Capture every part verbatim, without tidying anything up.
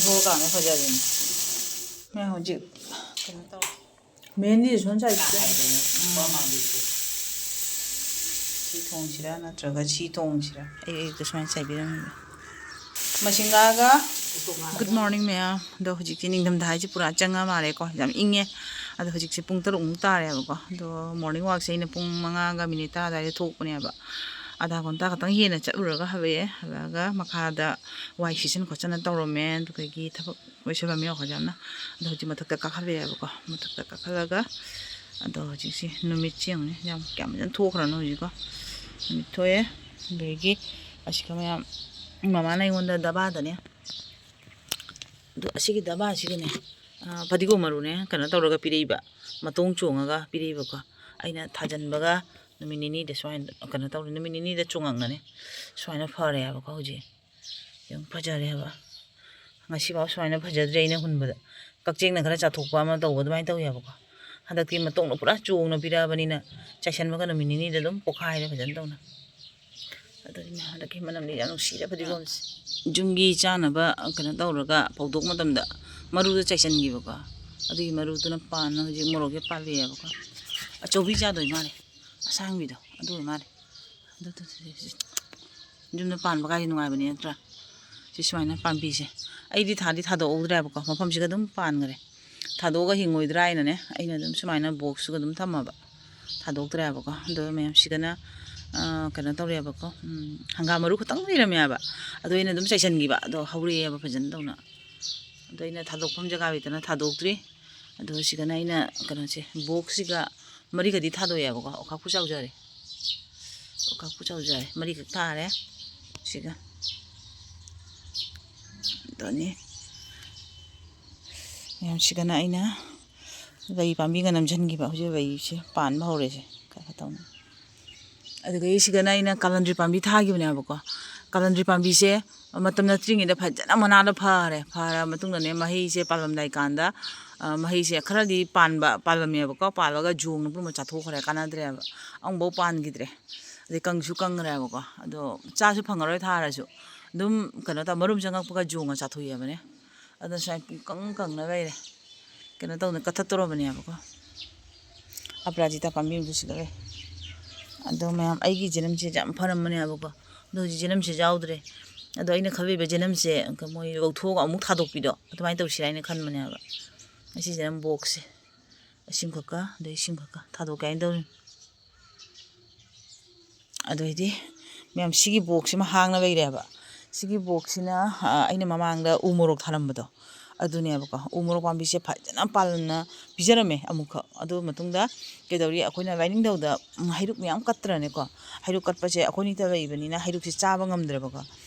ꯊꯣꯛꯑꯀꯥꯟꯗ ꯐꯖꯕꯅꯤ꯫ ꯃꯌꯥꯝ ꯍꯧꯖꯤꯛ ꯀꯩꯅꯣ ꯇꯧꯔꯦ꯫ ꯃꯦꯍꯦꯟꯗꯤ ꯁꯣꯝ ꯁꯥꯏꯗ ꯍꯥꯏꯕꯅꯤ꯫ ꯁꯤ ꯊꯣꯡꯁꯤꯔꯥ ꯅꯠꯇ꯭ꯔꯒ ꯁꯤ ꯊꯣꯡꯁꯤꯔꯥ? ꯑꯩ ꯑꯌꯨꯛꯇ ꯁꯨꯃꯥꯏꯅ ꯆꯥꯏꯕꯤꯔꯝꯃꯦ꯫ ꯃꯁꯤꯡꯒꯥꯒ꯫ Good morning ꯃꯌꯥꯝ꯫ ꯑꯗꯣ ꯍꯧꯖꯤꯛꯇꯤ ꯅꯤꯡꯊꯝꯊꯥ ꯍꯥꯏꯁꯦ ꯄꯨꯔꯥ ꯆꯪꯉ ꯃꯥꯜꯂꯦꯀꯣ꯫ ꯌꯥꯝ ꯏꯪꯉꯦ꯫ ꯑꯗꯣ ꯍꯧꯖꯤꯛꯁꯦ ꯄꯨꯡ ꯇꯔꯨꯛꯃꯨꯛ ꯇꯥꯔꯦꯕꯀꯣ꯫ ꯑꯗꯣ morning walkꯁꯦ ꯑꯩꯅ ꯄꯨꯡ ꯃꯉꯥꯒ minute ꯇꯔꯥ ꯑꯗꯨꯋꯥꯏꯗ ꯊꯣꯛꯄꯅꯦꯕ꯫ ꯑꯥꯙꯥ ꯘꯟꯇꯥ ꯈꯛꯇꯪ ꯍꯦꯟꯅ ꯆꯠꯂꯨꯔꯒ ꯍꯜꯂꯛꯑꯦ꯫ ꯍꯜꯂꯛꯑꯒ ꯃꯈꯥꯗ ꯋꯥꯏ ꯁꯤꯠꯆꯟ ꯈꯣꯠꯆꯟꯅ ꯇꯧꯔꯝꯃꯦ꯫ ꯑꯗꯨꯗꯒꯤ ꯊꯕꯛ ꯂꯣꯏꯁꯤꯜꯂꯝꯃꯦ ꯑꯩꯈꯣꯏ ꯌꯥꯝꯅ꯫ ꯑꯗꯣ ꯍꯧꯖꯤꯛ ꯃꯊꯛꯇ ꯀꯥꯈꯠꯂꯛꯑꯦꯕꯀꯣ꯫ ꯃꯊꯛꯇ ꯀꯥꯈꯠꯂꯒ ꯑꯗꯣ ꯍꯧꯖꯤꯛꯁꯤ ꯅꯨꯃꯤꯠꯁꯦ ꯌꯦꯡꯉꯨꯅꯦ꯫ ꯌꯥꯝ ꯀꯌꯥꯝ ꯐꯖꯅ ꯊꯣꯛꯈ꯭ꯔꯅꯣ ꯍꯧꯖꯤꯛꯀꯣ꯫ ꯅꯨꯃꯤꯠ ꯊꯣꯛꯑꯦ꯫ ꯑꯗꯒꯤ ꯑꯁꯤꯒ ꯃꯌꯥꯝ ꯃꯃꯥꯅ ꯑꯩꯉꯣꯟꯗ ꯗꯕꯥꯗꯅꯦ꯫ ꯑꯗꯣ ꯑꯁꯤꯒꯤ ꯗꯕꯥꯁꯤꯒꯅꯦ, ꯑꯥ, ꯐꯗꯤꯒꯣꯝ ꯃꯔꯨꯅꯦ ꯀꯩꯅꯣ ꯇꯧꯔꯒ ꯄꯤꯔꯛꯏꯕ꯫ ꯃꯇꯣꯡ ꯆꯣꯡꯉꯒ ꯄꯤꯔꯛꯏꯕꯀꯣ꯫ ꯑꯩꯅ ꯊꯥꯖꯤꯟꯕꯒ ꯅꯨꯃꯤꯠ ꯅꯤꯅꯤꯗ ꯁꯨꯃꯥꯏꯅ ꯀꯩꯅꯣ ꯇꯧꯔꯦ꯫ ꯅꯨꯃꯤꯠ ꯅꯤꯅꯤꯗ ꯆꯣꯡꯉꯛꯅꯅꯦ꯫ ꯁꯨꯃꯥꯏꯅ ꯐꯔꯦ ꯍꯥꯏꯕꯀꯣ ꯍꯧꯖꯤꯛ꯫ ꯌꯥꯝ ꯐꯖꯔꯦ ꯍꯥꯏꯕ꯫ ꯉꯁꯤꯐꯥꯎ ꯁꯨꯃꯥꯏꯅ ꯐꯖꯗ꯭ꯔꯤ ꯑꯩꯅ ꯍꯨꯟꯕꯗ꯫ ꯀꯛꯆꯦꯡꯅ ꯈꯔ ꯆꯥꯊꯣꯛꯄ ꯑꯃ ꯇꯧꯕ ꯑꯗꯨꯃꯥꯏꯅ ꯇꯧꯋꯦꯕꯀꯣ꯫ ꯍꯟꯗꯛꯇꯤ ꯃꯇꯣꯡꯗꯣ ꯄꯨꯔꯥ ꯆꯣꯡꯅ ꯄꯤꯔꯛꯑꯕꯅꯤꯅ ꯆꯥꯏꯁꯟꯕꯒ ꯅꯨꯃꯤꯠ ꯅꯤꯅꯤꯗ ꯑꯗꯨꯝ ꯄꯣꯛꯈꯥꯏꯔꯦ ꯐꯖꯅ ꯇꯧꯅ꯫ ꯑꯗꯨꯅ ꯍꯟꯗꯛꯀꯤ ꯃꯅꯝꯗꯤ ꯌꯥꯝ ꯅꯨꯡꯁꯤꯔꯦ ꯐꯗꯤꯒꯣꯝꯁꯦ꯫ ꯌꯨꯝꯒꯤ ꯆꯥꯅꯕ ꯀꯩꯅꯣ ꯇꯧꯔꯒ ꯐꯧꯗꯣꯛ ꯃꯇꯝꯗ ꯃꯔꯨꯗ ꯆꯥꯏꯁꯟꯈꯤꯕꯀꯣ꯫ ꯑꯗꯨꯒꯤ ꯃꯔꯨꯗꯨꯅ ꯄꯥꯟꯅ ꯍꯧꯖꯤꯛ ꯃꯣꯔꯣꯛꯁꯦ ꯄꯥꯜꯂꯤꯑꯕꯀꯣ꯫ ꯑꯆꯧꯕꯤ ꯆꯥꯗꯣꯏ ꯃꯥꯜꯂꯦ꯫ ꯑꯁꯥꯡꯕꯤꯗꯣ ꯑꯗꯨ ꯑꯣꯏ ꯃꯥꯜꯂꯦ꯫ ꯑꯗꯨ, ꯑꯗꯨ, ꯑꯗꯨ, ꯑꯗꯨ, ꯌꯨꯝꯗ ꯄꯥꯟꯕ ꯀꯥꯏꯗꯤ ꯅꯨꯡꯉꯥꯏꯕꯅꯤ ꯅꯠꯇ꯭ꯔꯥ? ꯁꯤ ꯁꯨꯃꯥꯏꯅ ꯄꯥꯝꯕꯤꯁꯦ꯫ ꯑꯩꯗꯤ ꯊꯥꯗꯤ ꯊꯥꯗꯣꯛꯍꯧꯗ꯭ꯔꯦꯕꯀꯣ꯫ ꯃꯐꯝꯁꯤꯒ ꯑꯗꯨꯝ ꯄꯥꯟꯈ꯭ꯔꯦ꯫ ꯊꯥꯗꯣꯛꯑꯒ ꯍꯤꯡꯉꯣꯏꯗ꯭ꯔꯥ ꯍꯥꯏꯅꯅꯦ꯫ ꯑꯩꯅ ꯑꯗꯨꯝ ꯁꯨꯃꯥꯏꯅ boxꯇꯨꯒ ꯑꯗꯨꯝ ꯊꯝꯃꯕ꯫ ꯊꯥꯗꯣꯛꯇ꯭ꯔꯦꯕꯀꯣ꯫ ꯑꯗꯣ ꯃꯌꯥꯝ ꯁꯤꯗꯅ, ꯑ, ꯀꯩꯅꯣ ꯇꯧꯔꯦꯕꯀꯣ꯫ ꯎꯝ, ꯍꯪꯒꯥꯝ ꯃꯔꯨ ꯈꯛꯇꯪ ꯂꯩꯔꯝꯃꯦꯕ꯫ ꯑꯗꯣ ꯑꯩꯅ ꯑꯗꯨꯝ ꯆꯥꯏꯁꯟꯈꯤꯕ꯫ ꯑꯗꯣ ꯍꯧꯔꯛꯑꯦꯕ ꯐꯖꯅ ꯇꯧꯅ꯫ ꯑꯗꯣ ꯑꯩꯅ ꯊꯥꯗꯣꯛꯐꯝ ꯖꯒꯥ ꯂꯩꯇꯅ ꯊꯥꯗꯣꯛꯇ꯭ꯔꯤ꯫ ꯑꯗꯣ ꯁꯤꯗꯅ ꯑꯩꯅ ꯀꯩꯅꯣꯁꯦ, boxꯁꯤꯒ ꯃꯔꯤꯒꯗꯤ ꯊꯥꯗꯣꯛꯑꯦꯕꯀꯣ꯫ ꯑꯣꯀꯥꯄꯨ ꯆꯥꯎꯖꯔꯦ꯫ ꯑꯣꯀꯥꯄꯨ ꯆꯥꯎꯖꯔꯦ꯫ ꯃꯔꯤꯈꯛ ꯊꯥꯔꯦ꯫ ꯁꯤꯒ꯫ ꯑꯗꯨꯅꯤ꯫ ꯃꯌꯥꯝ ꯁꯤꯗꯅ ꯑꯩꯅ ꯂꯩ ꯄꯥꯝꯕꯤꯒ ꯅꯝꯁꯤꯟꯈꯤꯕ꯫ ꯍꯧꯖꯤꯛ ꯂꯩꯁꯦ ꯄꯥꯟꯕ ꯍꯧꯔꯦꯁꯦ꯫ ꯈꯔ ꯈꯔ ꯇꯧꯅ꯫ ꯑꯗꯨꯗꯒꯤ ꯁꯤꯗꯅ ꯑꯩꯅ ꯀꯥꯂꯟꯗ꯭ꯔꯤ ꯄꯥꯝꯕꯤ ꯊꯥꯈꯤꯕꯅꯦꯕꯀꯣ꯫ ꯀꯥꯂꯟꯗ꯭ꯔꯤ ꯄꯥꯝꯕꯤꯁꯦ ꯃꯇꯝ ꯅꯠꯇ꯭ꯔꯤꯉꯩꯗ ꯐꯖꯅ ꯃꯅꯥꯗꯣ ꯐꯔꯦ꯫ ꯐꯔ ꯃꯇꯨꯡꯗꯅꯦ ꯃꯍꯩꯁꯦ ꯄꯥꯜꯂꯝꯗꯥꯏ ꯀꯥꯟꯗ, ꯑ, ꯃꯍꯩꯁꯦ ꯈꯔꯗꯤ ꯄꯥꯟꯕ, ꯄꯥꯜꯂꯝꯃꯦꯕꯀꯣ꯫ ꯄꯥꯜꯂꯒ ꯖꯣꯡꯅ ꯄꯨꯝꯅꯃꯛ ꯆꯥꯊꯣꯛꯈ꯭ꯔꯦ, ꯀꯥꯟꯅꯗ꯭ꯔꯦꯕ꯫ ꯑꯃꯨꯛꯐꯥꯎ ꯄꯥꯟꯈꯤꯗ꯭ꯔꯦ꯫ ꯑꯗꯩ ꯀꯪꯁꯨ ꯀꯪꯈ꯭ꯔꯦꯕꯀꯣ꯫ ꯑꯗꯣ ꯆꯥꯁꯨ ꯐꯪꯉꯔꯣꯏ ꯊꯥꯔꯁꯨ꯫ ꯑꯗꯨꯝ ꯀꯩꯅꯣ ꯇꯧ, ꯃꯔꯨꯝ ꯆꯪꯉꯛꯄꯒ ꯖꯣꯡꯅ ꯆꯥꯊꯣꯛꯑꯦꯕꯅꯦ꯫ ꯑꯗꯣ ꯁꯨꯃꯥꯏꯅ ꯄꯨꯡꯀꯪ ꯀꯪꯅ ꯂꯩꯔꯦ꯫ ꯀꯩꯅꯣ ꯇꯧꯗꯅ ꯀꯛꯊꯠꯇꯣꯔꯕꯅꯦꯕꯀꯣ꯫ ꯑꯄꯔꯥꯖꯤꯇꯥ ꯄꯥꯝꯕꯤ ꯑꯃꯁꯨ ꯁꯤꯗ ꯂꯩ꯫ ꯑꯗꯣ ꯃꯌꯥꯝ, ꯑꯩꯒꯤ ꯖꯦꯅꯝꯁꯦ ꯌꯥꯝ ꯐꯔꯝꯕꯅꯦꯕꯀꯣ꯫ ꯑꯗꯣ ꯍꯧꯖꯤꯛ ꯖꯦꯅꯝꯁꯦ ꯌꯥꯎꯗ꯭ꯔꯦ꯫ ꯑꯗꯣ ꯑꯩꯅ ꯈꯜꯂꯤꯕ ꯖꯦꯅꯝꯁꯦ ꯃꯣꯏ ꯂꯧꯊꯣꯛꯑꯒ ꯑꯃꯨꯛ ꯊꯥꯗꯣꯛꯄꯤꯗꯣ ꯑꯗꯨꯃꯥꯏꯅ ꯇꯧꯁꯤꯔꯥ ꯍꯥꯏꯅ ꯈꯟꯕꯅꯦꯕ꯫ ꯑꯁꯤ ꯖꯦꯅꯝ ꯕꯣꯛꯁꯁꯦ꯫ ꯏꯁꯤꯡ ꯈꯛꯀ, ꯑꯗꯩ ꯏꯁꯤꯡ ꯈꯛꯀ ꯊꯥꯗꯣꯛꯀꯦ ꯍꯥꯏꯅ ꯇꯧꯔꯤꯅꯤ꯫ ꯑꯗꯨ ꯑꯣꯏꯗꯤ ꯃꯌꯥꯝ, ꯁꯤꯒꯤ ꯕꯣꯛꯁꯁꯤꯃ ꯍꯥꯡꯅ ꯂꯩꯔꯦꯕ꯫ ꯁꯤꯒꯤ ꯕꯣꯛꯁꯁꯤꯅ, ꯑ, ꯑꯩꯅ ꯃꯃꯥꯡꯗ ꯎ ꯃꯣꯔꯣꯛ ꯊꯥꯔꯝꯕꯗꯣ ꯑꯗꯨꯅꯦꯕꯀꯣ꯫ ꯎ ꯃꯣꯔꯣꯛ ꯄꯥꯝꯕꯤꯁꯦ ꯐꯖꯅ ꯄꯥꯜꯂꯝꯅ ꯄꯤꯖꯔꯝꯃꯦ ꯑꯃꯨꯛꯈꯛ꯫ ꯑꯗꯨ ꯃꯇꯨꯡꯗ ꯀꯩꯗꯧꯔꯤ, ꯑꯩꯈꯣꯏꯅ ꯂꯥꯏꯅꯤꯡꯊꯧꯗ, ꯎꯝ, ꯍꯩꯔꯨꯛ ꯃꯌꯥꯝ ꯀꯠꯇ꯭ꯔꯅꯦꯀꯣ꯫ ꯍꯩꯔꯨꯛ ꯀꯠꯄꯁꯦ ꯑꯩꯈꯣꯏꯅꯤꯇ ꯂꯩꯕꯅꯤꯅ ꯍꯩꯔꯨꯛꯁꯦ ꯆꯥꯕ ꯉꯝꯗ꯭ꯔꯕꯀꯣ꯫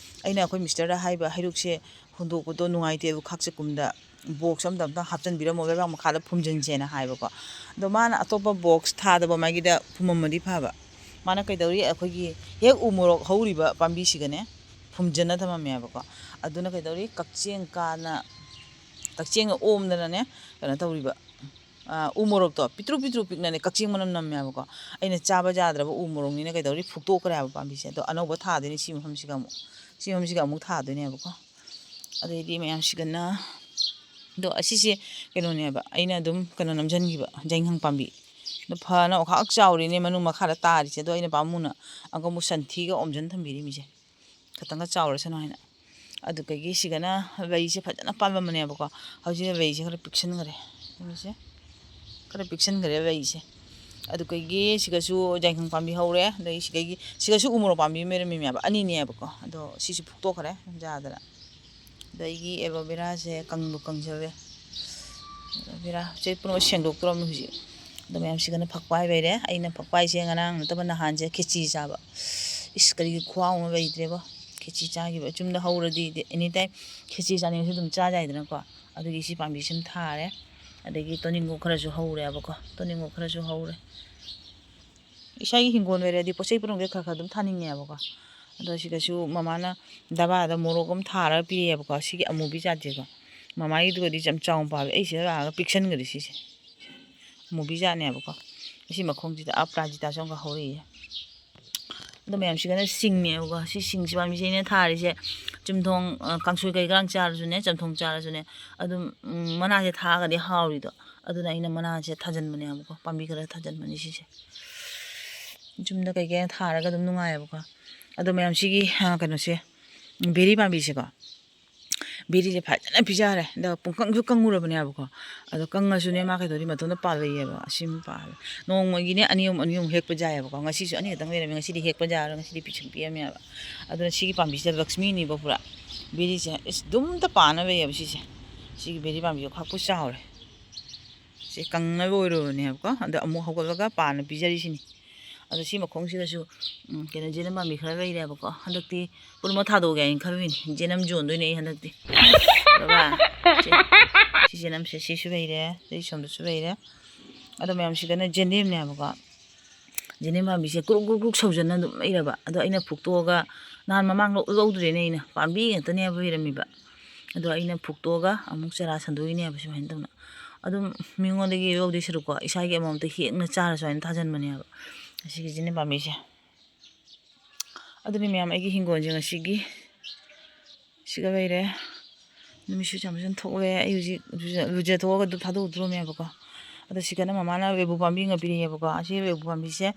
ꯑꯩꯅ ꯑꯩꯈꯣꯏ ꯃꯤꯁꯇꯔꯗ ꯍꯥꯏꯕ, ꯍꯩꯔꯨꯛꯁꯦ ꯍꯨꯟꯗꯣꯛꯄꯗꯣ ꯅꯨꯡꯉꯥꯏꯇꯦ, ꯑꯗꯨ ꯈꯥꯛꯆꯀꯨꯝꯗ ꯕꯣꯛꯁ ꯑꯝꯗ ꯑꯝꯇꯪ ꯍꯥꯞꯆꯤꯟꯕꯤꯔꯝꯃꯣ, ꯂꯩꯕꯥꯛ ꯃꯈꯥꯗ ꯐꯨꯝꯖꯤꯟꯁꯦꯅ ꯍꯥꯏꯕꯀꯣ꯫ ꯑꯗꯣ ꯃꯥꯅ ꯑꯇꯣꯞꯄ ꯕꯣꯛꯁ ꯊꯥꯗꯕ ꯃꯥꯒꯤꯗ ꯐꯨꯝꯃꯝꯃꯗꯤ ꯐꯕ꯫ ꯃꯥꯅ ꯀꯩꯗꯧꯔꯤ, ꯑꯩꯈꯣꯏꯒꯤ ꯍꯦꯛ ꯎ ꯃꯣꯔꯣꯛ ꯍꯧꯔꯤꯕ ꯄꯥꯝꯕꯤꯁꯤꯒꯅꯦ ꯐꯨꯝꯖꯤꯟꯅ ꯊꯝꯃꯝꯃꯦꯕꯀꯣ꯫ ꯑꯗꯨꯅ ꯀꯩꯗꯧꯔꯤ, ꯀꯛꯆꯦꯡ ꯀꯥꯅ, ꯀꯛꯆꯦꯡꯅ ꯑꯣꯝꯗꯅꯅꯦ ꯀꯩꯅꯣ ꯇꯧꯔꯤꯕ꯫ ꯑ, ꯎ ꯃꯣꯔꯣꯛꯇꯣ ꯄꯤꯛꯇ꯭ꯔꯨ ꯄꯤꯛꯇ꯭ꯔꯨ ꯄꯤꯛꯅꯅꯦ ꯀꯛꯆꯦꯡ ꯃꯅꯝ ꯅꯝꯃꯦꯕꯀꯣ꯫ ꯑꯩꯅ ꯆꯥꯕ ꯌꯥꯗ꯭ꯔꯕ ꯎ ꯃꯣꯔꯣꯛꯅꯤꯅ ꯀꯩꯗꯧꯔꯤ, ꯐꯨꯛꯇꯣꯛꯈ꯭ꯔꯦ ꯍꯥꯏꯕ ꯄꯥꯝꯕꯤꯁꯦ꯫ ꯑꯗꯣ ꯑꯅꯧꯕ ꯊꯥꯗꯣꯏꯅꯦ ꯁꯤ ꯃꯐꯝꯁꯤꯒ ꯑꯃꯨꯛ꯫ ꯁꯤ ꯃꯐꯝꯁꯤꯒ ꯑꯃꯨꯛ ꯊꯥꯗꯣꯏꯅꯦꯕꯀꯣ꯫ ꯑꯗꯩꯗꯤ ꯃꯌꯥꯝꯁꯤꯒꯅ, ꯑꯗꯣ ꯑꯁꯤꯁꯦ ꯀꯩꯅꯣꯅꯦꯕ, ꯑꯩꯅ ꯑꯗꯨꯝ ꯀꯩꯅꯣ ꯅꯝꯁꯤꯟꯈꯤꯕ ꯌꯥꯏꯉꯪ ꯄꯥꯝꯕꯤ꯫ ꯑꯗꯣ ꯐꯅ ꯑꯣꯈꯥꯛ ꯆꯥꯎꯔꯤꯅꯦ ꯃꯅꯨꯡ ꯃꯈꯥꯗ ꯇꯥꯔꯤꯁꯦ꯫ ꯑꯗꯣ ꯑꯩꯅ ꯄꯥꯝꯃꯨꯅ ꯑꯃꯨꯛ ꯁꯟꯊꯤꯒ ꯑꯣꯝꯁꯤꯟ ꯊꯝꯕꯤꯔꯤꯃꯤꯁꯦ, ꯈꯇꯪꯒ ꯆꯥꯎꯔꯁꯅꯨ ꯍꯥꯏꯅ꯫ ꯑꯗꯨꯗꯒꯤ ꯁꯤꯒꯅ ꯂꯩꯁꯦ ꯐꯖꯅ ꯄꯥꯜꯂꯝꯕꯅꯦꯕꯀꯣ꯫ ꯍꯧꯖꯤꯛ ꯂꯩꯁꯦ ꯈꯔ ꯄꯤꯛꯁꯟꯈ꯭ꯔꯦ꯫ ꯌꯦꯡꯉꯨꯁꯦ꯫ ꯈꯔ ꯄꯤꯛꯁꯟꯈ꯭ꯔꯦ ꯂꯩꯁꯦ꯫ ꯑꯗꯨꯗꯒꯤ ꯁꯤꯒꯁꯨ ꯌꯥꯏꯉꯪ ꯄꯥꯝꯕꯤ ꯍꯧꯔꯦ꯫ ꯑꯗꯒꯤ ꯁꯤꯗꯒꯤ, ꯁꯤꯒꯁꯨ ꯎ ꯃꯣꯔꯣꯛ ꯄꯥꯝꯕꯤ ꯑꯃ ꯂꯩꯔꯝꯃꯤꯅꯦꯕ, ꯑꯅꯤꯅꯦꯕꯀꯣ꯫ ꯑꯗꯣ ꯁꯤꯁꯨ ꯐꯨꯛꯇꯣꯛꯈ꯭ꯔꯦ ꯌꯥꯗꯅ꯫ ꯑꯗꯒꯤ ꯑꯦꯂꯣꯚꯦꯔꯥꯁꯦ ꯀꯪꯕꯨ ꯀꯪꯖꯔꯦ꯫ ꯑꯦꯂꯣꯚꯦꯔꯥ ꯁꯦ ꯄꯨꯝꯅꯃꯛ ꯁꯦꯡꯗꯣꯛꯇꯣꯔꯕꯅꯤ ꯍꯧꯖꯤꯛ꯫ ꯑꯗꯣ ꯃꯌꯥꯝꯁꯤꯒꯅ ꯐꯛꯄꯥꯏ ꯂꯩꯔꯦ꯫ ꯑꯩꯅ ꯐꯛꯄꯥꯏꯁꯦ ꯉꯔꯥꯡ ꯅꯠꯇꯕ ꯅꯍꯥꯟꯁꯦ ꯈꯦꯆꯤ ꯆꯥꯕ꯫ ꯏꯁ, ꯀꯔꯤꯒꯤ ꯈꯨꯍꯥꯎ ꯑꯃ ꯂꯩꯇ꯭ꯔꯦꯕꯣ꯫ ꯈꯦꯆꯤ ꯆꯥꯈꯤꯕ꯫ ꯌꯨꯝꯗ ꯍꯧꯔꯗꯤ ꯑꯦꯅꯤ ꯇꯥꯏꯝ ꯈꯦꯆꯤ ꯆꯥꯅꯤꯡꯉꯁꯨ ꯑꯗꯨꯝ ꯆꯥ ꯌꯥꯏꯗꯅꯀꯣ꯫ ꯑꯗꯨꯒꯤ ꯁꯤ ꯄꯥꯝꯕꯤꯁꯤꯃ ꯊꯥꯔꯦ꯫ ꯑꯗꯒꯤ ꯇꯣꯅꯤꯡꯈꯣꯛ ꯈꯔꯁꯨ ꯍꯧꯔꯦꯕꯀꯣ꯫ ꯇꯣꯅꯤꯡꯈꯣꯛ ꯈꯔꯁꯨ ꯍꯧꯔꯦ꯫ ꯏꯁꯥꯒꯤ ꯍꯤꯡꯒꯣꯜ ꯑꯣꯏꯔꯗꯤ ꯄꯣꯠ ꯆꯩ ꯄꯨꯝꯅꯃꯛꯁꯦ ꯈꯔ ꯈꯔ ꯑꯗꯨꯝ ꯊꯥꯅꯤꯡꯉꯦꯕꯀꯣ꯫ ꯑꯗꯣ ꯁꯤꯗꯁꯨ ꯃꯃꯥꯅ ꯗꯕꯥꯗ ꯃꯣꯔꯣꯛ ꯑꯃ ꯊꯥꯔꯒ ꯄꯤꯔꯛꯑꯦꯕꯀꯣ꯫ ꯁꯤꯒꯤ ꯑꯃꯨꯕꯤ ꯖꯥꯠꯁꯦꯀꯣ꯫ ꯃꯃꯥꯒꯤꯗꯨꯒꯗꯤ ꯌꯥꯝ ꯆꯥꯎꯅ ꯄꯥꯜꯂꯦ꯫ ꯑꯩ ꯁꯤꯗ ꯂꯥꯛꯑꯒ ꯄꯤꯛꯁꯟꯈ꯭ꯔꯦ ꯁꯤꯁꯦ꯫ ꯑꯃꯨꯕꯤ ꯖꯥꯠꯅꯦꯕꯀꯣ꯫ ꯑꯁꯤ ꯃꯈꯣꯡꯁꯤꯗ ꯑꯄꯔꯥꯖꯤꯇꯥꯁꯨ ꯑꯃꯒ ꯍꯧꯔꯛꯏꯌꯦ꯫ ꯑꯗꯣ ꯃꯌꯥꯝꯁꯤꯒꯅ ꯁꯤꯡꯅꯦꯕꯀꯣ꯫ ꯁꯤ ꯁꯤꯡꯁꯤ ꯄꯥꯝꯕꯤꯁꯦ ꯑꯩꯅ ꯊꯥꯔꯤꯁꯦ ꯆꯝꯊꯣꯡ, ꯑ, ꯀꯥꯡꯁꯣꯏ ꯀꯩ ꯀꯔꯥꯡ ꯆꯥꯔꯁꯨꯅꯦ, ꯆꯝꯊꯣꯡ ꯆꯥꯔꯁꯨꯅꯦ, ꯑꯗꯨꯝ, ꯎꯝ, ꯃꯅꯥꯁꯦ ꯊꯥꯛꯑꯒꯗꯤ ꯍꯥꯎꯔꯤꯗꯣ꯫ ꯑꯗꯨꯅ ꯑꯩꯅ ꯃꯅꯥꯁꯦ ꯊꯥꯖꯤꯟꯕꯅꯦꯕꯀꯣ, ꯄꯥꯝꯕꯤ ꯈꯔ ꯊꯥꯖꯤꯟꯕꯅꯤ ꯁꯤꯁꯦ꯫ ꯌꯨꯝꯗ ꯀꯩꯀꯩ ꯊꯥꯔꯒ ꯑꯗꯨꯝ ꯅꯨꯡꯉꯥꯏꯌꯦꯕꯀꯣ꯫ ꯑꯗꯣ ꯃꯌꯥꯝ ꯁꯤꯒꯤ, ꯑ, ꯀꯩꯅꯣꯁꯦ, ꯕꯦꯔꯤ ꯄꯥꯝꯕꯤꯁꯦꯀꯣ, ꯕꯦꯔꯤꯁꯦ ꯐꯖꯅ ꯄꯤꯖꯔꯦ꯫ ꯑꯗꯣ ꯄꯨꯡꯀꯪꯁꯨ ꯀꯪꯉꯨꯔꯕꯅꯦꯕꯀꯣ꯫ ꯑꯗꯣ ꯀꯪꯉꯁꯨꯅꯦ, ꯃꯥ ꯀꯩꯗꯧꯔꯤ, ꯃꯇꯣꯝꯇ ꯄꯥꯜꯂꯛꯏꯌꯦꯕ꯫ ꯑꯁꯤꯃ ꯄꯥꯜꯂꯦ꯫ ꯅꯣꯡꯃꯒꯤꯅꯦ ꯑꯅꯤ ꯑꯍꯨꯝ, ꯑꯅꯤ ꯑꯍꯨꯝ ꯍꯦꯛꯄ ꯌꯥꯏꯌꯦꯕꯀꯣ꯫ ꯉꯁꯤꯁꯨ ꯑꯅꯤꯈꯛꯇꯪ ꯂꯩꯔꯝꯃꯦ꯫ ꯉꯁꯤꯗꯤ ꯍꯦꯛꯄ ꯌꯥꯔꯣꯏ꯫ ꯉꯁꯤꯗꯤ ꯄꯤꯁꯨꯝ ꯄꯤꯔꯝꯃꯦꯕ꯫ ꯑꯗꯨꯅ ꯁꯤꯒꯤ ꯄꯥꯝꯕꯤꯁꯤꯗ ꯂꯛꯁꯃꯤꯅꯤꯕ ꯄꯨꯔꯥ꯫ ꯕꯦꯔꯤꯁꯦ ꯏꯁ, ꯑꯗꯨꯝꯇ ꯄꯥꯟꯅꯕ ꯂꯩꯌꯦꯕ ꯁꯤꯁꯦ꯫ ꯁꯤꯒꯤ ꯕꯦꯔꯤ ꯄꯥꯝꯕꯤꯁꯦ ꯈꯥꯛꯄꯨ ꯆꯥꯎꯔꯦ꯫ ꯁꯤ ꯀꯪꯅꯕ ꯑꯣꯏꯔꯨꯕꯅꯦꯕꯀꯣ꯫ ꯑꯗꯣ ꯑꯃꯨꯛ ꯍꯧꯒꯠꯂꯒ ꯄꯥꯟꯅ ꯄꯤꯖꯔꯤꯁꯤꯅꯤ꯫ ꯑꯗꯣ ꯁꯤ ꯃꯈꯣꯡꯁꯤꯗꯁꯨ, ꯎꯝ, ꯀꯩꯅꯣ, ꯖꯦꯅꯝ ꯄꯥꯝꯕꯤ ꯈꯔ ꯂꯩꯔꯦꯕꯀꯣ꯫ ꯍꯟꯗꯛꯇꯤ ꯄꯨꯝꯅꯃꯛ ꯊꯥꯗꯣꯛꯑꯒꯦ ꯍꯥꯏꯅ ꯈꯜꯂꯨꯏꯅꯤ꯫ ꯖꯦꯅꯝ ꯌꯣꯟꯗꯣꯏꯅꯦ ꯑꯩ ꯍꯟꯗꯛꯇꯤ꯫ ꯕꯕꯥ, ꯁꯤ, ꯁꯤ ꯖꯦꯅꯝꯁꯦ ꯁꯤꯁꯨ ꯂꯩꯔꯦ, ꯑꯗꯩ ꯁꯣꯝꯗꯁꯨ ꯂꯩꯔꯦ꯫ ꯑꯗꯣ ꯃꯌꯥꯝꯁꯤꯗꯅ ꯖꯦꯅꯦꯝꯅꯦꯕꯀꯣ꯫ ꯖꯦꯅꯦꯝ ꯄꯥꯝꯕꯤꯁꯦ ꯀ꯭ꯔꯨꯛ ꯀ꯭ꯔꯨꯛ ꯀ꯭ꯔꯨꯛ ꯁꯧꯖꯟꯅ ꯑꯗꯨꯝ ꯂꯩꯔꯕ꯫ ꯑꯗꯣ ꯑꯩꯅ ꯐꯨꯛꯇꯣꯛꯑꯒ, ꯅꯍꯥꯟ ꯃꯃꯥꯡ ꯂꯧ-, ꯂꯧꯗ꯭ꯔꯦꯅꯦ ꯑꯩꯅ, ꯄꯥꯝꯕꯤ ꯉꯥꯛꯇꯅꯦꯕ ꯂꯩꯔꯝꯃꯤꯕ꯫ ꯑꯗꯣ ꯑꯩꯅ ꯐꯨꯛꯇꯣꯛꯑꯒ ꯑꯃꯨꯛ ꯆꯔꯥ ꯁꯟꯗꯣꯛꯏꯅꯦꯕ ꯁꯨꯃꯥꯏꯅ ꯇꯧꯅ꯫ ꯑꯗꯨꯝ ꯃꯤꯉꯣꯟꯗꯒꯤ ꯂꯧꯗꯣꯏ ꯁꯔꯨꯛꯀꯣ, ꯏꯁꯥꯒꯤ ꯑꯃꯃꯝꯇ ꯍꯦꯛꯅ ꯆꯥꯔꯁꯨ ꯍꯥꯏꯅ ꯊꯥꯖꯟꯕꯅꯦꯕ꯫ ꯑꯁꯤꯒꯤ ꯖꯦꯅꯦꯝ ꯄꯥꯝꯕꯤꯁꯦ꯫ ꯑꯗꯨꯅꯤ ꯃꯌꯥꯝ, ꯑꯩꯒꯤ ꯍꯤꯡꯒꯣꯜꯁꯦ ꯉꯁꯤꯒꯤ ꯁꯤꯒ ꯂꯩꯔꯦ꯫ ꯅꯨꯃꯤꯠꯁꯨ ꯌꯥꯝ ꯐꯖꯅ ꯊꯣꯛꯂꯦ꯫ ꯑꯩ ꯍꯧꯖꯤꯛ ꯂꯨꯖ-, ꯂꯨꯖꯊꯣꯛꯑꯒ ꯑꯗꯨꯝ ꯊꯥꯗꯣꯛꯎꯗ꯭ꯔꯣꯃꯦꯕꯀꯣ꯫ ꯑꯗꯣ ꯁꯤꯒꯅ ꯃꯃꯥꯅ ꯂꯦꯕꯨ ꯄꯥꯝꯕꯤ ꯑꯃ ꯄꯤꯔꯛꯑꯦꯕꯀꯣ꯫ ꯑꯁꯤ ꯂꯦꯕꯨ ꯄꯥꯝꯕꯤꯁꯦ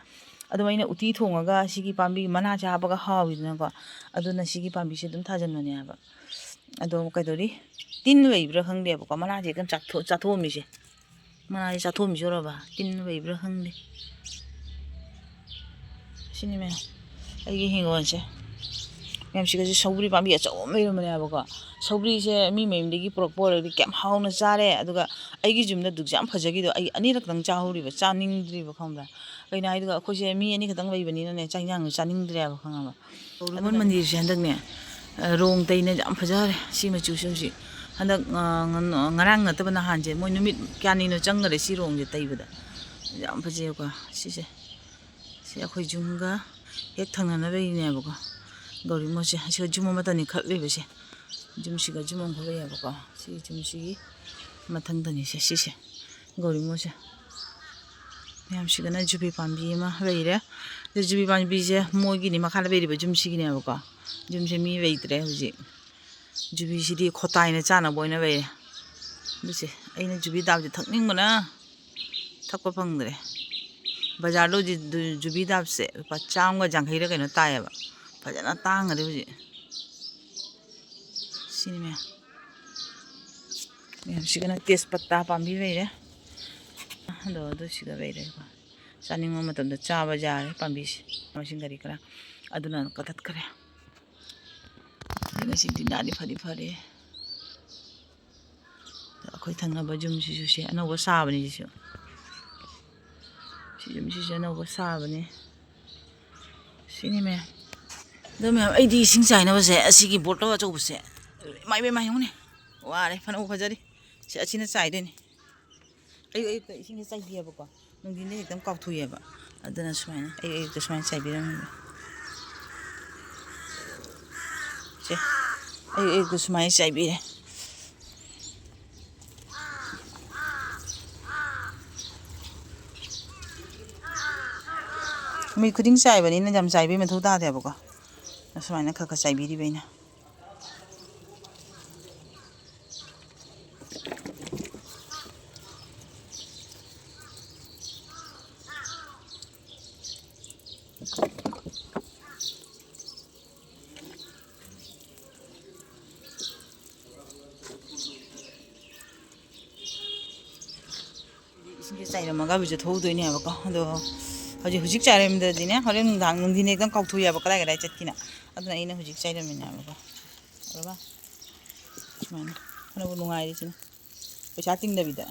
ꯑꯗꯨꯝ ꯑꯩꯅ ꯎꯇꯤ ꯊꯣꯡꯉꯒ ꯁꯤꯒꯤ ꯄꯥꯝꯕꯤꯒꯤ ꯃꯅꯥꯁꯦ ꯍꯥꯞꯄꯒ ꯍꯥꯎꯋꯤꯗꯅꯀꯣ꯫ ꯑꯗꯨꯅ ꯁꯤꯒꯤ ꯄꯥꯝꯕꯤꯁꯦ ꯑꯗꯨꯝ ꯊꯥꯖꯟꯕꯅꯦꯕ꯫ ꯑꯗꯣ ꯀꯩꯗꯧꯔꯤ? ꯇꯤꯟ ꯂꯩꯕ꯭ꯔꯥ ꯈꯪꯗꯦꯕꯀꯣ꯫ ꯃꯅꯥꯁꯦ ꯍꯦꯛꯇ ꯆꯥꯊꯣꯛ-, ꯆꯥꯊꯣꯛꯑꯝꯃꯤꯁꯦ꯫ ꯃꯅꯥꯁꯦ ꯆꯥꯊꯣꯛꯑꯝꯃꯤꯁꯦ ꯎꯔꯕ? ꯇꯤꯟ ꯂꯩꯕ꯭ꯔꯥ ꯈꯪꯗꯦ꯫ ꯁꯤꯅꯤ ꯃꯌꯥꯝ, ꯑꯩꯒꯤ ꯍꯤꯡꯒꯣꯜꯁꯦ꯫ ꯃꯌꯥꯝ ꯁꯤꯒꯁꯦ ꯁꯧꯒ꯭ꯔꯤ ꯄꯥꯝꯕꯤ ꯑꯆꯧꯕ ꯑꯃ ꯂꯩꯔꯝꯕꯅꯦꯕꯀꯣ꯫ ꯁꯧꯒ꯭ꯔꯤꯁꯦ ꯃꯤ ꯃꯌꯨꯝꯗꯒꯤ ꯄꯨꯔꯛꯄ ꯑꯣꯏꯔꯗꯤ ꯀꯌꯥꯝ ꯍꯥꯎꯅ ꯆꯥꯔꯦ꯫ ꯑꯗꯨꯒ ꯑꯩꯒꯤ ꯌꯨꯝꯗ ꯑꯗꯨꯛ ꯌꯥꯝ ꯐꯖꯈꯤꯗꯣ ꯑꯩ ꯑꯅꯤꯔꯛꯇꯪ ꯆꯥꯍꯧꯔꯤꯕ, ꯆꯥꯅꯤꯡꯗ꯭ꯔꯤꯕ, ꯈꯪꯕ꯭ꯔꯥ? ꯀꯩꯅꯣ ꯍꯥꯏꯗꯨꯒ ꯑꯩꯈꯣꯏꯁꯦ ꯃꯤ ꯑꯅꯤꯈꯛꯇꯪ ꯂꯩꯕꯅꯤꯅꯅꯦ, ꯆꯥꯛ ꯏꯟꯖꯥꯡꯁꯨ ꯆꯥꯅꯤꯡꯗ꯭ꯔꯦꯕ, ꯈꯪꯉꯕ? ꯍꯣꯃꯟ ꯃꯟꯗꯤꯔꯁꯦ ꯍꯟꯗꯛꯅꯦ, ꯑ, ꯔꯣꯡ ꯇꯩꯅ ꯌꯥꯝ ꯐꯖꯈꯔꯦ꯫ ꯁꯤ ꯃꯆꯨꯁꯦ ꯍꯧꯖꯤꯛ ꯍꯟꯗꯛ, ꯑ, ꯉ-, ꯉꯔꯥꯡ ꯅꯠꯇꯕ ꯅꯍꯥꯟꯁꯦ, ꯃꯣꯏ ꯅꯨꯃꯤꯠ ꯀꯌꯥꯅꯤꯅꯣ ꯆꯪꯈꯔꯦ ꯁꯤ ꯔꯣꯡꯁꯦ ꯇꯩꯕꯗ꯫ ꯌꯥꯝ ꯐꯖꯩꯀꯣ ꯁꯤꯁꯦ꯫ ꯁꯤ ꯑꯩꯈꯣꯏ ꯌꯨꯝꯒ ꯍꯦꯛ ꯊꯪꯅꯅꯕꯒꯤꯅꯦꯕꯀꯣ, ꯒꯧꯔꯤ ꯃꯣꯠꯁꯦ꯫ ꯑꯁꯤꯒ ꯌꯨꯝ ꯑꯃꯠꯇꯅꯤ ꯈꯛ ꯂꯩꯕꯁꯦ꯫ ꯌꯨꯝꯁꯤꯒ ꯌꯨꯝ ꯑꯃꯈꯛ ꯂꯩꯌꯦꯕꯀꯣ꯫ ꯁꯤ ꯌꯨꯝꯁꯤꯒꯤ ꯃꯊꯪꯗꯅꯤꯁꯦ ꯁꯤꯁꯦ, ꯒꯧꯔꯤ ꯃꯣꯠꯁꯦ꯫ ꯃꯌꯥꯝꯁꯤꯒꯅ ꯖꯨꯕꯤ ꯄꯥꯝꯕꯤ ꯑꯃ ꯂꯩꯔꯦ꯫ ꯖꯨꯕꯤ ꯄꯥꯝꯕꯤꯁꯦ ꯃꯣꯏꯒꯤꯅꯤ, ꯃꯈꯥꯗ ꯂꯩꯔꯤꯕ ꯌꯨꯝꯁꯤꯒꯤꯅꯦꯕꯀꯣ꯫ ꯌꯨꯝꯁꯦ ꯃꯤ ꯂꯩꯇ꯭ꯔꯦ ꯍꯧꯖꯤꯛ꯫ ꯖꯨꯕꯤꯁꯤꯗꯤ ꯈꯣꯇꯥꯏꯅ ꯆꯥꯅꯕ ꯑꯣꯏꯅ ꯂꯩꯔꯦ꯫ ꯑꯗꯨꯁꯦ ꯑꯩꯅ ꯖꯨꯕꯤ ꯗꯥꯞꯁꯦ ꯊꯛꯅꯤꯡꯕꯅ ꯊꯛꯄ ꯐꯪꯗ꯭ꯔꯦ꯫ ꯕꯖꯥꯔꯗ ꯍꯧꯖꯤꯛ ꯖꯨꯕꯤ ꯗꯥꯞꯁꯦ ꯂꯨꯄꯥ ꯆꯥꯝꯃꯒ ꯌꯥꯡꯈꯩꯔ ꯀꯩꯅꯣ ꯇꯥꯏꯌꯦꯕ꯫ ꯐꯖꯅ ꯇꯥꯡꯉꯗꯤ ꯍꯧꯖꯤꯛ꯫ ꯁꯤꯅꯤ ꯃꯌꯥꯝ꯫ ꯃꯌꯥꯝꯁꯤꯒꯅ ꯇꯦꯖꯄꯇꯥ ꯄꯥꯝꯕꯤ ꯂꯩꯔꯦ꯫ ꯑꯗꯣ ꯑꯗꯨ ꯁꯤꯒ ꯂꯩꯔꯦꯀꯣ꯫ ꯆꯥꯅꯤꯡꯕ ꯃꯇꯝꯗ ꯆꯥꯕ ꯌꯥꯔꯦ ꯄꯥꯝꯕꯤꯁꯦ꯫ ꯃꯁꯤꯡ ꯀꯔꯤ ꯀꯔꯥ ꯑꯗꯨꯅ ꯀꯛꯊꯠꯈ꯭ꯔꯦ꯫ ꯑꯗꯨꯅ ꯁꯤ ꯗꯤꯅꯥꯗꯤ ꯐꯗꯤ ꯐꯔꯦ꯫ ꯑꯩꯈꯣꯏ ꯊꯪꯅꯕ ꯌꯨꯝꯁꯤꯁꯨ ꯁꯦ ꯑꯅꯧꯕ ꯁꯥꯕꯅꯤ ꯁꯤꯁꯨ꯫ ꯁꯤ ꯌꯨꯝꯁꯤꯁꯨ ꯑꯅꯧꯕ ꯁꯥꯕꯅꯤ꯫ ꯁꯤꯅꯤ ꯃꯌꯥꯝ꯫ ꯑꯗꯣ ꯃꯌꯥꯝ, ꯑꯩꯗꯤ ꯏꯁꯤꯡ ꯆꯥꯏꯅꯕꯁꯦ ꯑꯁꯤꯒꯤ ꯕꯣꯇꯜ ꯑꯆꯧꯕꯁꯦ, ꯏꯃꯥ ꯏꯕꯦꯝꯃ ꯌꯦꯡꯉꯨꯅꯦ, ꯋꯥꯔꯦ, ꯐꯅꯕꯨ ꯐꯖꯔꯤ꯫ ꯁꯤ ꯑꯁꯤꯅ ꯆꯥꯏꯗꯣꯏꯅꯤ꯫ ꯑꯌꯨꯛ ꯑꯌꯨꯛꯇ ꯏꯁꯤꯡꯁꯦ ꯆꯥꯏꯕꯤꯌꯦꯕꯀꯣ, ꯅꯨꯡꯊꯤꯟꯗ ꯍꯦꯛꯇ ꯀꯥꯎꯊꯣꯛꯑꯦꯕ꯫ ꯑꯗꯨꯅ ꯁꯨꯃꯥꯏꯅ ꯑꯌꯨꯛ ꯑꯌꯨꯛꯇ ꯁꯨꯃꯥꯏꯅ ꯆꯥꯏꯕꯤꯔꯝꯃꯦꯕ꯫ ꯁꯦ, ꯑꯌꯨꯛ ꯑꯌꯨꯛꯇ ꯁꯨꯃꯥꯏꯅ ꯆꯥꯏꯕꯤꯔꯦ꯫ ꯅꯨꯃꯤꯠ ꯈꯨꯗꯤꯡ ꯆꯥꯏꯕꯅꯤꯅ ꯌꯥꯝ ꯆꯥꯏꯕꯩ ꯃꯊꯧ ꯇꯥꯗꯦꯕꯀꯣ꯫ ꯑꯁꯨꯃꯥꯏꯅ ꯈꯔ ꯈꯔ ꯆꯥꯏꯕꯤꯔꯤꯕ ꯑꯩꯅ꯫ ꯏꯁꯤꯡꯁꯦ ꯆꯥꯏꯔꯝꯃꯒ ꯍꯧꯖꯤꯛ ꯊꯣꯛꯎꯗꯣꯏꯅꯦꯕꯀꯣ꯫ ꯑꯗꯣ ꯍꯧꯖꯤꯛ, ꯍꯧꯖꯤꯛ ꯆꯥꯏꯔꯝꯗ꯭ꯔꯗꯤꯅꯦ, ꯍꯣꯔꯦꯟ ꯅꯨꯡꯗꯥꯡ, ꯅꯨꯡꯊꯤꯟ ꯍꯦꯛꯇ ꯀꯥꯎꯊꯣꯛꯑꯦꯕ ꯀꯗꯥꯏ ꯀꯗꯥꯏ ꯆꯠꯈꯤꯅ꯫ ꯑꯗꯨꯅ ꯑꯩꯅ ꯍꯧꯖꯤꯛ ꯆꯥꯏꯔꯝꯃꯤꯅꯦꯕꯀꯣ꯫ ꯎꯔꯕ? ꯁꯨꯃꯥꯏꯅ꯫ ꯐꯅꯕꯨ ꯅꯨꯡꯉꯥꯏꯔꯤꯁꯤꯅ꯫ ꯄꯩꯁꯥ ꯇꯤꯡꯗꯕꯤꯗ꯫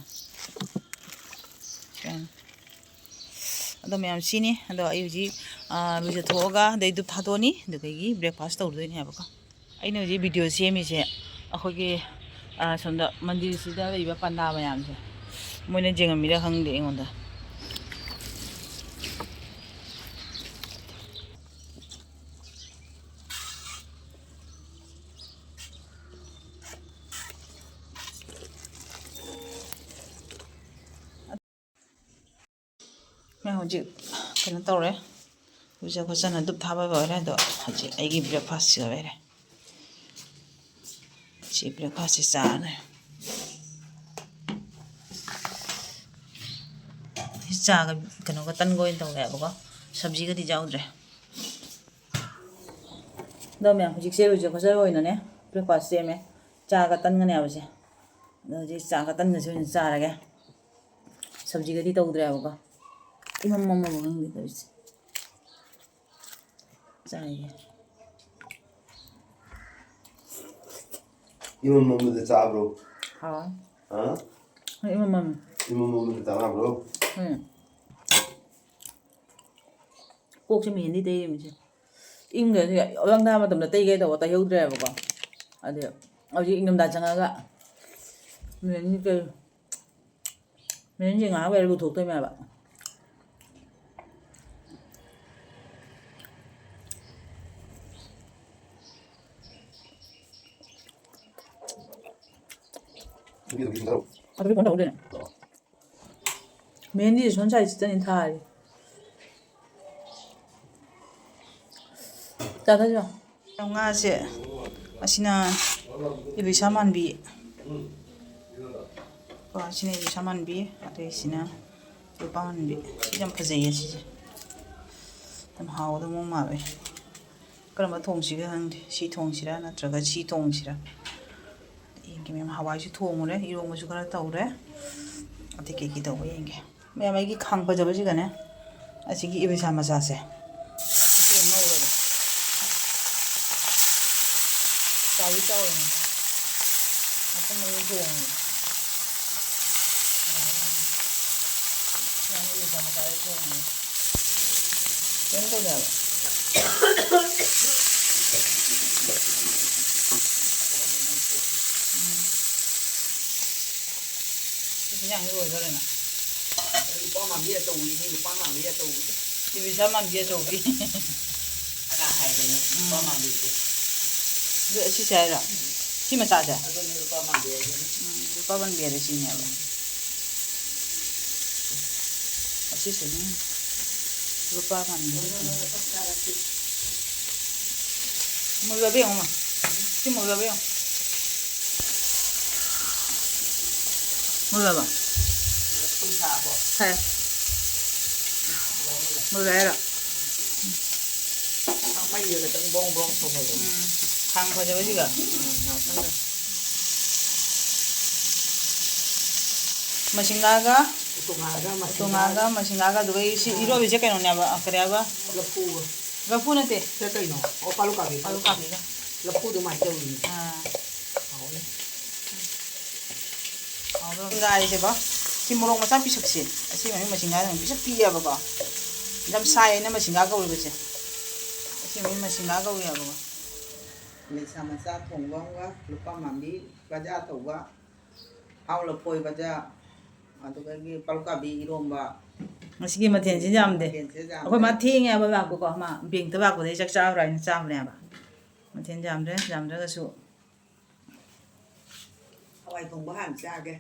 ꯁꯨꯃꯥꯏꯅ꯫ ꯑꯗꯣ ꯃꯌꯥꯝ ꯁꯤꯅꯤ꯫ ꯑꯗꯣ ꯑꯩ ꯍꯧꯖꯤꯛ, ꯑꯥ, ꯂꯨꯖꯊꯣꯛꯑꯒ ꯑꯗꯩ ꯙꯨꯞ ꯊꯥꯗꯣꯛꯑꯅꯤ꯫ ꯑꯗꯨꯗꯒꯤ breakfast ꯇꯧꯗꯣꯏꯅꯦꯕꯀꯣ꯫ ꯑꯩꯅ ꯍꯧꯖꯤꯛ video ꯁꯦꯝꯃꯤꯁꯦ ꯑꯩꯈꯣꯏꯒꯤ, ꯑꯥ, ꯁꯣꯝꯗ ꯃꯟꯗꯤꯔꯁꯤꯗ ꯂꯩꯕ ꯄꯟꯗꯥ ꯃꯌꯥꯝꯁꯦ, ꯃꯣꯏꯅ ꯌꯦꯡꯉꯝꯃꯤꯔ ꯈꯪꯗꯦ ꯑꯩꯉꯣꯟꯗ꯫ ꯃꯌꯥꯝ ꯍꯧꯖꯤꯛ ꯀꯩꯅꯣ ꯇꯧꯔꯦ꯫ ꯄꯨꯖ ꯈꯣꯠꯆꯟꯅ ꯙꯨꯞ ꯊꯥꯕ ꯑꯣꯏꯔꯦ꯫ ꯑꯗꯣ ꯍꯧꯖꯤꯛ ꯑꯩꯒꯤ breakfastꯁꯤ ꯑꯣꯏꯔꯦ꯫ ꯁꯤ breakfastꯁꯤ ꯆꯥꯔꯅꯤ꯫ ꯁꯤ ꯆꯥꯒ ꯀꯩꯅꯣꯒ ꯇꯟꯒ ꯑꯣꯏꯅ ꯇꯧꯔꯦꯕꯀꯣ꯫ ꯁꯕꯖꯤꯒꯗꯤ ꯌꯥꯎꯗ꯭ꯔꯦ꯫ ꯑꯗꯣ ꯃꯌꯥꯝ, ꯍꯧꯖꯤꯛꯁꯦ ꯔꯨꯖ ꯈꯣꯠꯆ ꯑꯣꯏꯅꯅꯦ, breakfast ꯁꯦꯝꯃꯦ꯫ ꯆꯥꯒ ꯇꯟꯒꯅꯦꯕꯁꯦ꯫ ꯑꯗꯣ ꯍꯧꯖꯤꯛ ꯆꯥꯒ ꯇꯟꯒꯁꯦ ꯑꯣꯏꯅ ꯆꯥꯔꯒꯦ꯫ ꯁꯕꯖꯤꯒꯗꯤ ꯇꯧꯗ꯭ꯔꯦꯕꯀꯣ꯫ ꯏꯃꯝ ꯃꯝꯃꯕ ꯈꯪꯗꯦ ꯇꯧꯔꯤꯁꯦ꯫ ꯆꯥꯏꯌꯦ꯫ ꯏꯃꯝ ꯃꯝꯕꯗ ꯆꯥꯕ꯭ꯔꯣ? ꯍꯥꯎ꯫ ꯍꯥ? ꯍꯣꯏ, ꯏꯃꯝ ꯃꯝꯃꯤ꯫ ꯏꯃꯝ ꯃꯝꯕꯗ ꯆꯥꯅꯕ꯭ꯔꯣ? ꯎꯝ꯫ ꯀꯣꯛꯁꯦ ꯃꯦꯍꯦꯟꯗꯤ ꯇꯩꯔꯤꯕꯅꯤꯁꯦ꯫ ꯏꯪꯈ꯭ꯔꯁꯨ ꯌꯥꯏ, ꯂꯪꯊꯥ ꯃꯇꯝꯗ ꯇꯩꯒꯦ ꯇꯧꯕ ꯇꯩꯍꯧꯗ꯭ꯔꯦꯕꯀꯣ꯫ ꯑꯗꯨ ꯍꯧꯖꯤꯛ ꯏꯪꯊꯝꯊꯥ ꯆꯪꯉꯒ ꯃꯦꯍꯦꯟꯗꯤ ꯇꯩ-, ꯃꯦꯍꯦꯟꯗꯤ ꯉꯥꯏꯍꯥꯛ ꯂꯩꯔ ꯂꯨꯊꯣꯛꯇꯣꯏꯅꯦꯕ꯫ ꯑꯗꯨꯗꯤ ꯀꯩꯅꯣ ꯇꯧꯗꯣꯏꯅꯦ꯫ ꯃꯦꯍꯦꯟꯗꯤꯁꯦ ꯁꯣꯝ ꯁꯥꯏꯠꯁꯤꯗꯅꯤ ꯊꯥꯔꯤ꯫ ꯆꯥꯊꯁꯤꯔꯣ? ꯉꯥꯁꯦ ꯑꯁꯤꯅ ꯏꯕꯤꯁꯥ ꯃꯥꯟꯕꯤ꯫ ꯀꯣ, ꯑꯁꯤꯅ ꯏꯕꯤꯁꯥ ꯃꯥꯟꯕꯤ, ꯑꯗꯩ ꯁꯤꯅ ꯂꯨꯄꯥ ꯃꯥꯟꯕꯤ꯫ ꯁꯤ ꯌꯥꯝ ꯐꯖꯩꯌꯦ ꯁꯤꯁꯦ꯫ ꯌꯥꯝ ꯍꯥꯎꯒꯗꯕ ꯃꯑꯣꯡ ꯃꯥꯜꯂꯦ꯫ ꯀꯔꯝꯕ ꯊꯣꯡꯁꯤꯒꯦ ꯈꯪꯗꯦ꯫ ꯁꯤ ꯊꯣꯡꯁꯤꯔꯥ ꯅꯠꯇ꯭ꯔꯒ ꯁꯤ ꯊꯣꯡꯁꯤꯔꯥ? ꯌꯦꯡꯒꯦ ꯃꯌꯥꯝ, ꯍꯋꯥꯏꯁꯨ ꯊꯣꯡꯉꯨꯔꯦ, ꯏꯔꯣꯝꯕꯁꯨ ꯈꯔ ꯇꯧꯔꯦ꯫ ꯑꯇꯩ ꯀꯩꯀꯩ ꯇꯧꯕ ꯌꯦꯡꯒꯦ꯫ ꯃꯌꯥꯝ, ꯑꯩꯒꯤ ꯈꯥꯡ ꯐꯖꯕꯁꯤꯒꯅꯦ, ꯑꯁꯤꯒꯤ ꯏꯕꯤꯁꯥ ꯃꯆꯥꯁꯦ ꯁꯤ ꯉꯧꯔꯒ ꯆꯥꯎꯗꯤ ꯆꯥꯎꯔꯦ꯫ ꯃꯈꯨꯝ ꯃꯔꯤ ꯊꯣꯡꯉꯦ꯫ ꯁꯤ ꯏꯕꯤꯁꯥ ꯃꯆꯥꯁꯦ ꯊꯣꯡꯉꯦ꯫ ꯀꯩꯝ ꯇꯧꯗꯦ ꯍꯥꯏꯕ꯫ ꯎꯝ꯫ ꯁꯤ ꯏꯟꯖꯥꯡꯁꯤ ꯂꯣꯏꯗꯣꯔꯦꯅ꯫ ꯂꯨꯄꯥ ꯃꯥꯟꯕꯤ ꯑꯆꯧꯕꯤꯅꯤ, ꯂꯨꯄꯥ ꯃꯥꯟꯕꯤ ꯑꯆꯧꯕꯤ꯫ ꯏꯕꯤꯁꯥ ꯃꯥꯟꯕꯤ ꯑꯆꯧꯕꯤ꯫ ꯀꯅꯥ ꯍꯥꯏꯕꯅꯣ? ꯎꯝ꯫ ꯂꯨꯄꯥ ꯃꯥꯟꯕꯤꯁꯦ꯫ ꯑꯗꯨ ꯑꯁꯤꯁꯦ ꯍꯥꯏꯔꯣ? ꯁꯤ ꯃꯆꯥꯁꯦ? ꯑꯗꯨꯅꯤ ꯂꯨꯄꯥ ꯃꯥꯟꯕꯤ ꯍꯥꯏꯁꯦ꯫ ꯎꯝ, ꯂꯨꯄꯥ ꯃꯥꯟꯕꯤ ꯍꯥꯏꯁꯦ ꯁꯤꯅꯦꯕ꯫ ꯑꯁꯤꯁꯤꯅꯤ꯫ ꯂꯨꯄꯥ ꯃꯥꯟꯕꯤ꯫ ꯃꯨꯜꯂꯕ ꯌꯦꯡꯉꯨ, ꯃꯥ꯫ ꯁꯤ ꯃꯨꯜꯂꯕ ꯌꯦꯡꯉꯨ꯫ ꯃꯨꯜꯂꯕ? ꯐꯔꯦ꯫ ꯃꯨꯜꯂꯦ ꯍꯥꯏꯔꯣ? ꯃꯩꯗ ꯈꯤꯇꯪ ꯕ꯭ꯔꯣꯡ ꯕ꯭ꯔꯣꯡ ꯁꯧꯍꯜꯂꯣ꯫ ꯎꯝ꯫ ꯈꯥꯡ ꯐꯖꯕꯁꯤꯒ꯫ ꯎꯝ, ꯉꯥꯛꯇꯪ꯫ ꯃꯁꯤꯡꯒꯥꯒ, ꯎꯇꯣꯡꯉꯥꯒ, ꯎꯇꯣꯡꯉꯥꯒ, ꯃꯁꯤꯡꯒꯥꯒ, ꯑꯗꯨꯒ ꯁꯤ ꯑꯥ꯫ ꯏꯔꯣꯜꯂꯤꯁꯦ ꯀꯩꯅꯣꯅꯦꯕ, ꯑ, ꯀꯔꯤ ꯍꯥꯏꯕ? ꯂꯐꯨꯒ꯫ ꯂꯐꯨ ꯅꯠꯇꯦ꯫ ꯁꯤꯗ ꯀꯩꯅꯣ? ꯑꯣ, ꯄꯥꯂꯨ ꯀꯥꯕꯤ꯫ ꯄꯥꯂꯨ ꯀꯥꯕꯤꯒ꯫ ꯂꯐꯨ ꯑꯗꯨꯃꯥꯏꯅ ꯇꯧꯔꯤꯅꯦ꯫ ꯑꯥ꯫ ꯍꯥꯎꯅꯤ꯫ ꯍꯥꯎꯗꯧꯔꯦ꯫ ꯃꯁꯤꯡꯒꯥ ꯍꯥꯏꯁꯦꯀꯣ꯫ ꯁꯤ ꯃꯣꯔꯣꯛ ꯃꯆꯥ ꯄꯤꯁꯛꯁꯦ꯫ ꯑꯁꯤ ꯃꯃꯤꯡ ꯃꯁꯤꯡꯒꯥ ꯍꯥꯏꯅ ꯄꯤꯁꯛ ꯄꯤꯛꯑꯦꯕꯀꯣ꯫ ꯌꯥꯝ ꯁꯥꯏꯌꯦꯅ ꯃꯁꯤꯡꯒꯥ ꯀꯧꯔꯤꯕꯁꯦ꯫ ꯑꯁꯤ ꯃꯃꯤꯡ ꯃꯁꯤꯡꯒꯥ ꯀꯧꯔꯤꯑꯕꯀꯣ꯫ ꯂꯩꯁꯥ ꯃꯆꯥ ꯊꯣꯡꯕ ꯑꯃꯒ, ꯂꯨꯄꯥ ꯃꯥꯟꯕꯤ ꯕꯖꯥ ꯇꯧꯕ, ꯍꯥꯎ ꯂꯐꯣꯏ ꯕꯖꯥ, ꯑꯗꯨꯗꯒꯤ ꯄꯥꯂꯨꯀꯥꯕꯤ ꯏꯔꯣꯝꯕ꯫ ꯉꯁꯤꯒꯤ ꯃꯊꯦꯜꯁꯤ ꯌꯥꯝꯗꯦ꯫ ꯃꯊꯦꯜꯁꯦ ꯌꯥꯝꯗꯦ꯫ ꯑꯩꯈꯣꯏ ꯃꯥ ꯊꯦꯡꯉꯦꯕ ꯂꯥꯛꯄꯀꯣ, ꯃꯥ ꯕꯦꯡꯛꯇ ꯂꯥꯛꯄꯗꯒꯤ ꯆꯥꯛ ꯆꯥꯔꯣꯏ ꯍꯥꯏꯅ ꯆꯥꯕꯅꯦꯕ꯫ ꯃꯊꯦꯜ ꯌꯥꯝꯗ꯭ꯔꯦ, ꯌꯥꯝꯗ꯭ꯔꯒꯁꯨ꯫ ꯍꯋꯥꯏ ꯊꯣꯡꯕ ꯍꯥꯟꯅ ꯆꯥꯒꯦ꯫